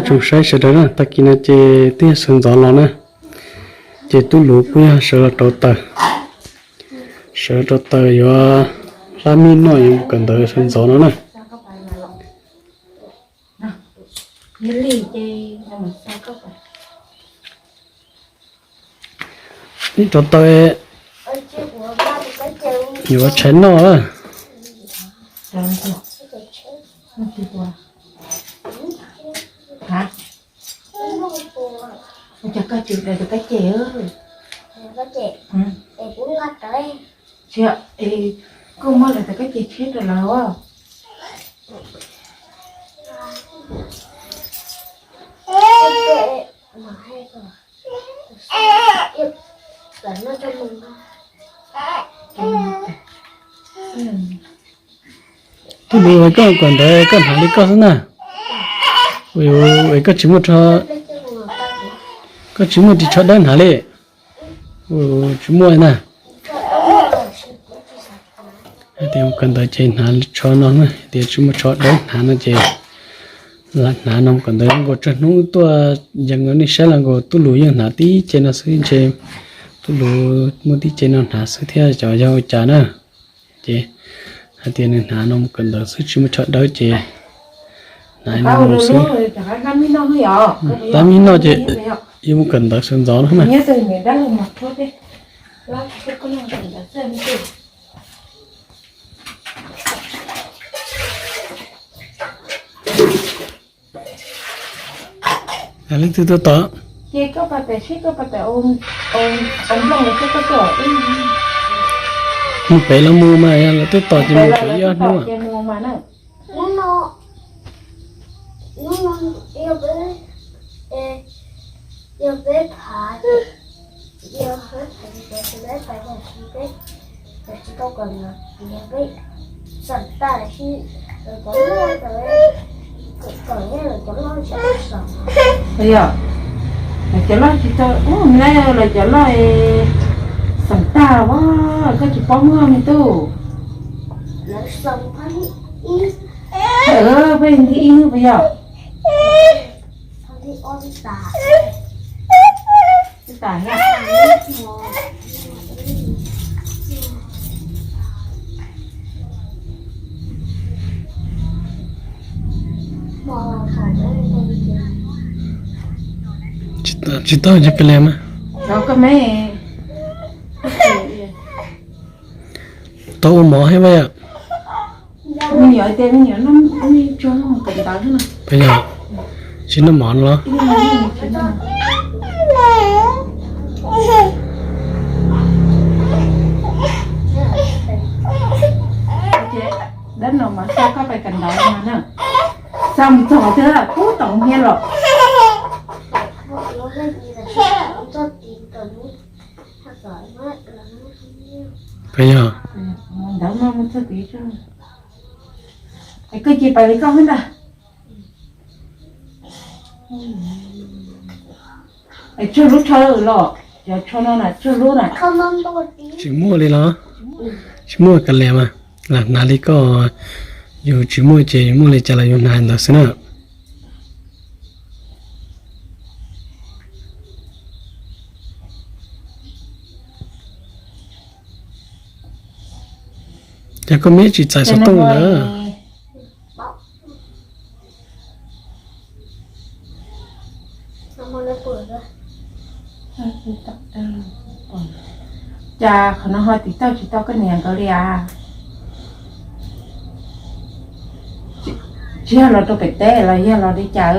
Tsoom saib sawv daws na, tag kis no ces twb yog sawv ntxov los na, ces tub Luv kuj yog sawv los rauv taws, sawv rauv taws yuav hlab mij noj yuav mus kawm ntawv sawv ntxov no na. Ib rauv taws yuav tshais noj na. Koj muab lawv tus kab ceg tshiab rau lawv. Tub Luv, koj kawm ntawv koj hnav li koj xwb na. Koj tsis muaj, koj tsis muaj ris tsho dawb hnav li. Tsis muaj na. Hais tias kawm ntawv ces hnav tsho no na, hais tias tsis muaj tsho dawb hnav no ces lam hnav no kawm ntawv nkaus tsaug hnub tuaj yees rau nej saib los nkaus tub Luv yeej hnav tib ce no xwb ntshe tub Luv muaj tib ce no hnav xwb thiab xyov yog ua cas na. Ces hais tias nws hnav no mus kawm ntawv xwb tsis muaj tsho dawb ces hnav no mus xwb. Hlab mij noj ces yuav mus kawm ntawv sawv ntxov no na. Leej twg tuaj tos? Mus pem los mus mas, yog lawv tuaj tos ces mus pem ib ob hnub. Yog, lawv cov loj tsis tau, lawv cov loj xeem tag, koj tsis paub muaj me tub. Peb nti ib puas yog? Tsis tau, tsis peb leeg mas. Tau ua mov thiab mas yom. Yog, tsis noj mov no los? Dab no mas xa koj pais kawm ntawv mas na. Xa mus txog twg pub tom hia los? Puas yog? Ntawd no mus txog tid, es koj cia pais li koj xwb ntag. Es tsawg lub tsho los? Cov tsho no na tsawg lub na? Tsis muaj li los? Tsis muaj kav liam mas, lam hnav li koj, yus tsis muaj ces muaj li cas los yus hnav ntawd xwb na. Ces koj me tsis txais xov tooj lawm. Cas qhov no ho tim tauj tsis tau koj niam nkawd li as? Tsis yog los rau pem teb los yog los li cas?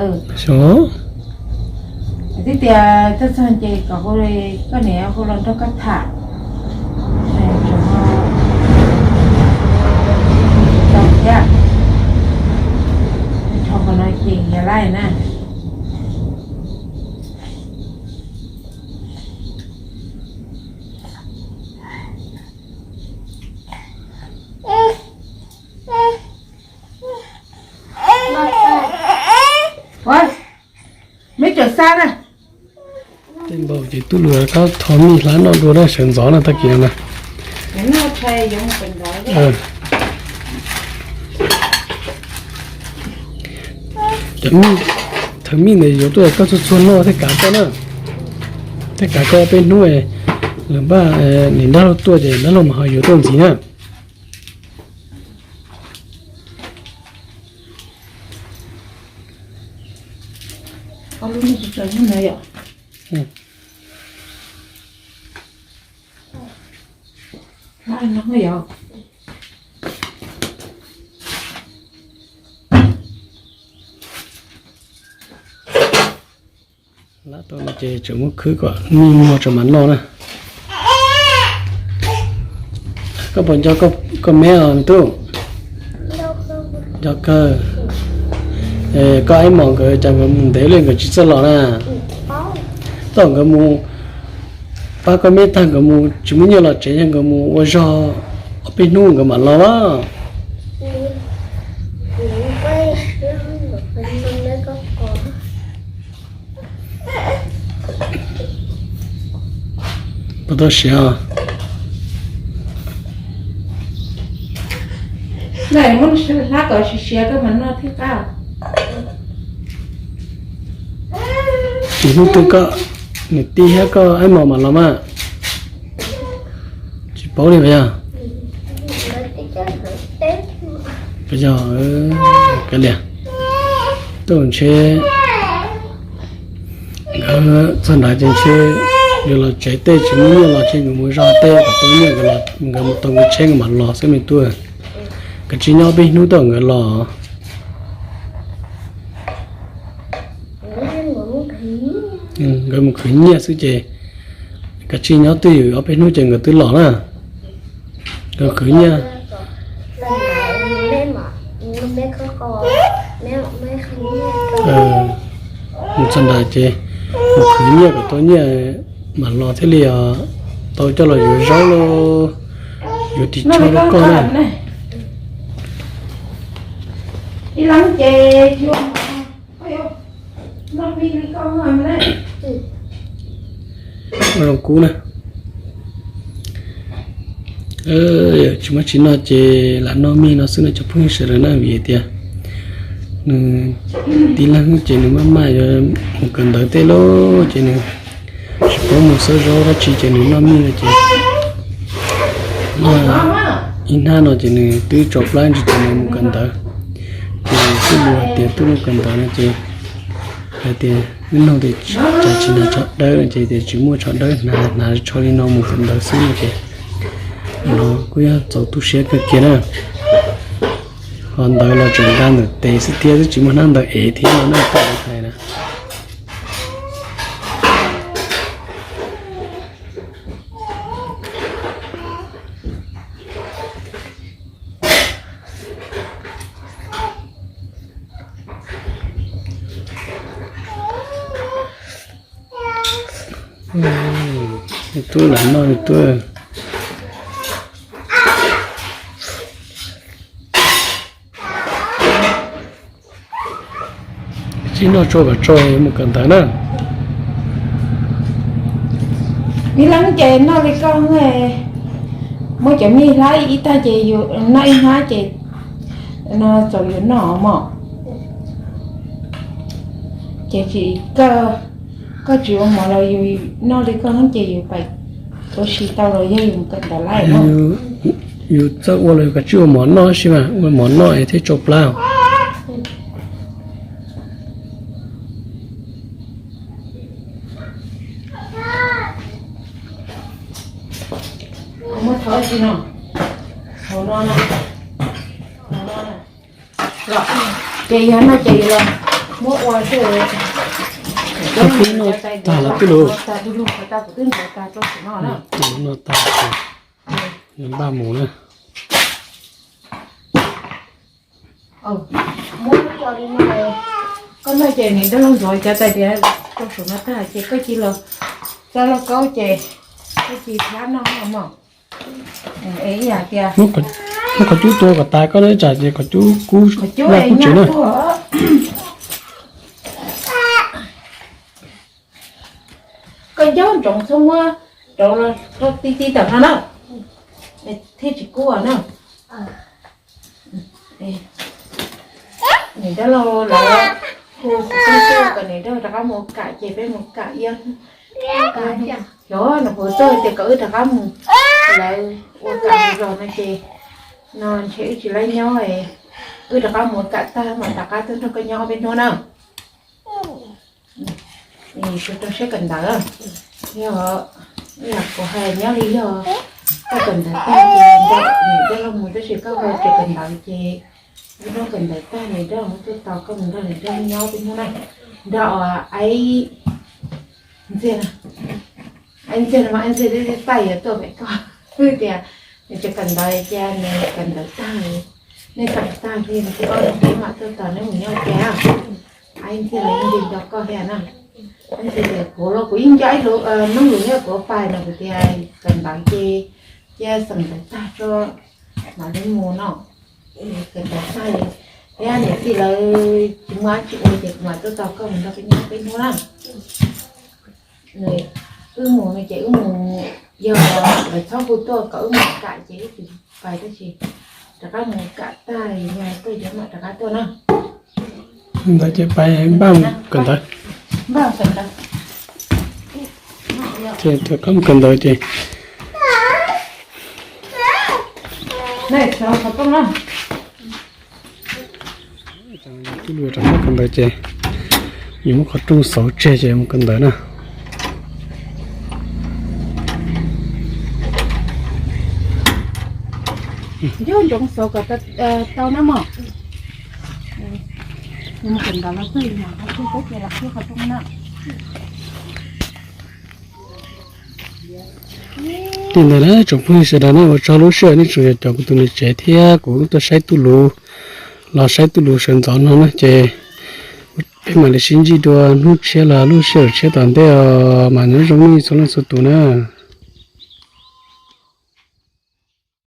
Twb tias tuaj txog ces kom hu li, koj niam hu los nrog koj tham. Tau thiab. Qhov no ces yog laij na. Me cov xa na. Tej npaum ces tub Luv rov qab thov mij hlab noj dua na, sawv ntxov na tag kis no na. Cov mij, Thawm mij ntawd yuav tuaj koj txhua txhua noj thiaj kav koj na. Thiaj kav koj peb hnub, lawv npaj niam dab laug tuaj ces dab laug mas ho yuav tuaj ntxiv na. Lab tau no ces tseem muab khwb kom mij muag tso mam noj na. Koj puas nco koj me os me tub? Nco kawg. Koj Aib Mos nkawd cas nkawd mus ntev li nkawd tsis txawj los na? Thaum nkawd mus pab koj me tag nkawd mus tsis muaj nyiaj los tsev, nkawd mus ua zog ob peb hnub nkawd mam los. Puas tau siav os? Hlab kom siav siav koj mam noj thiaj qab. Tsis hnub twg koj niam tij thiab koj Aib Mos mam los mas? Tsis paub li puas yog? Puas yog? Kav liam, tuaj ntshe nkawd txog nrad ces ntshe yuav los tsev tej tsis muaj nyiaj los ntshe nkawd mus zog tej kom tau nyiaj nkawd mus tau nkawd tsheb nkawd mam los xwb me tub. Kav tsij nyob peb hnub tom nkawd los. Nkawd mus khwv nyiaj xwb ces kav tsij nyob twj ywm ob peb hnub ces nkawd twb los na. Nkawd khwv nyiaj. Mus txog nrad ces mus khwv nyiaj kom tau nyiaj mam los thiaj li tau coj los yuav zaub los yuav ris tsho rau koj na. Ua zoo kub na. Tsis muaj tsis noj ces lam noj mij no xwb no cov phooj ywg sawv daws na, vim tias nws tib leeg ces nws maj maj yuav mus kawm ntawv tej lauj ces nws tsis paub mus xawb zaub dab tsi ces nws noj mij no ces ib hnab no ces nws twb tso plab ntsis ces nws mus kawm ntawv. Ces twb mus hais tias twb mus kawm ntawv no ces hais tias wb nug tias tsam tsis hnav tsho dawb no ces tias tsis muaj tsho dawb hnav, hnav tsho li no mus kawm ntawv xwb no ces no kuj yog txaus tu siab kawg kiag na. Ho ntawv los tseem nqa ntawm tes xwb thiab twb tsis muaj hnab ntawv ev thiab no na, hais na. Tub lam noj li tub. Tsis noj tsau kom tsau mus kawm ntawv na. Ib leeg ces noj li koj, muab cov mij hlab ib tag ces yus noj ib hnab ces no txaus yus noj mog. Ces tsis, koj tsis ua mov los yus noj li koj ces yus pais ua si tau los yog yus mus kawm ntawv lawm no. Yus txawj ua los yus kav tsij ua mov noj tab sis mas ua mov noj es thiaj tsau plab. Muab thov tsi no, hauv no na, hauv no na. Ces yog no ces los muab ua xwb. Koj twb noj tag los twb lug? Tag, kuv twb ntxuav tag rau saum no na. Noj tag, npaj mus na. Koj noj ces niam dab laug ntxuav cov tais diav rau saum no tag ces koj cia los txog lauj kaub ces koj cia hlab noj mog. Muab qhov cub tua kom tas koj na, tsam ces qhov cub kub, kub tsev na. Koj ncaub ntsoov txhob muab rau ti ti tom no na, thiaj tsis kub na. Niam dab laug lawv hu kuv tuaj Rov qab mus ua kam ces peb mus kam ib ob hnub. Xyov nws puas tuaj tias kom wb rov qab mus, lawv ua kam mus zog no ces no ntshe wb tsis laib nyob, wb rov qab mus ua kam tag mam rov qab tuaj nrog koj nyob ob peb hnub na. Kuv rau siab kawm ntawv, yog kuv hais nyob li yog koj kawm ntawv tag ces nrog niam Nrab Lauj mus, tab sis koj ho tsis kawm ntawv ces wb nrog kawm ntawv tag niam Nrab Lauj tuaj tos koj mus nrog niam Nrab Lauj nyob ob peb hnub na. Nrog Aib Ntxiag, Aib Ntxiag no mas Aib Ntxiag twb tij tij yuav tuaj pem koj, wb tias nws tsis kawm ntawv ces nws kawm ntawv tag, nej kawm tag ces nws kuj ob peb hnub mam tuaj tos neb mus nyob ua ke. Aib Ntxiag los yeej nco koj thiab na. Aib Ntxiag tias kuv los kuv yeej nco ib lub noob lus nyob kuv pais no kuv tias kawm ntawv ces cia xeem ntawv tag tso mam li mus no. Kawm ntawv tag li, thiab niam tij lawv tsis muaj dab tsi ua ces kuv mam tuaj tos koj mus nrog peb nyob peb hnub na. Wb mus no ces wb mus, yog lawv txhob hu tuaj kom wb mus kam ces wb tsis pais tab sis rov qab mus kam tag yog tuaj ces mam rov qab tuaj na. Ntawd ces pais npaj kawm ntawv. Ces rov qab mus kawm ntawv ces. Tub Lus rov qab kawm ntawv ces yuav muab qhov rooj xauv tseg ces mus kawm ntawv na. Nco ntsoov xauv kom tau na mog. Mus kawm ntawv los txog ib yam qhov rooj peb ces los qhib qhov rooj na. Li ntawd na tsoom phooj ywg sawv daws na, ua tsaug lub sij hawm nej tseem coj kuv tus niam tsev thiab kuv tuaj saib Tub Lus, los saib Tub Lus sawv ntxov no na ces peb mam li sib ntsib dua hnub tshiab los lub sij hawm tshiab tom ntej os, mas nyob zoo nej txhua leej txhua tus na.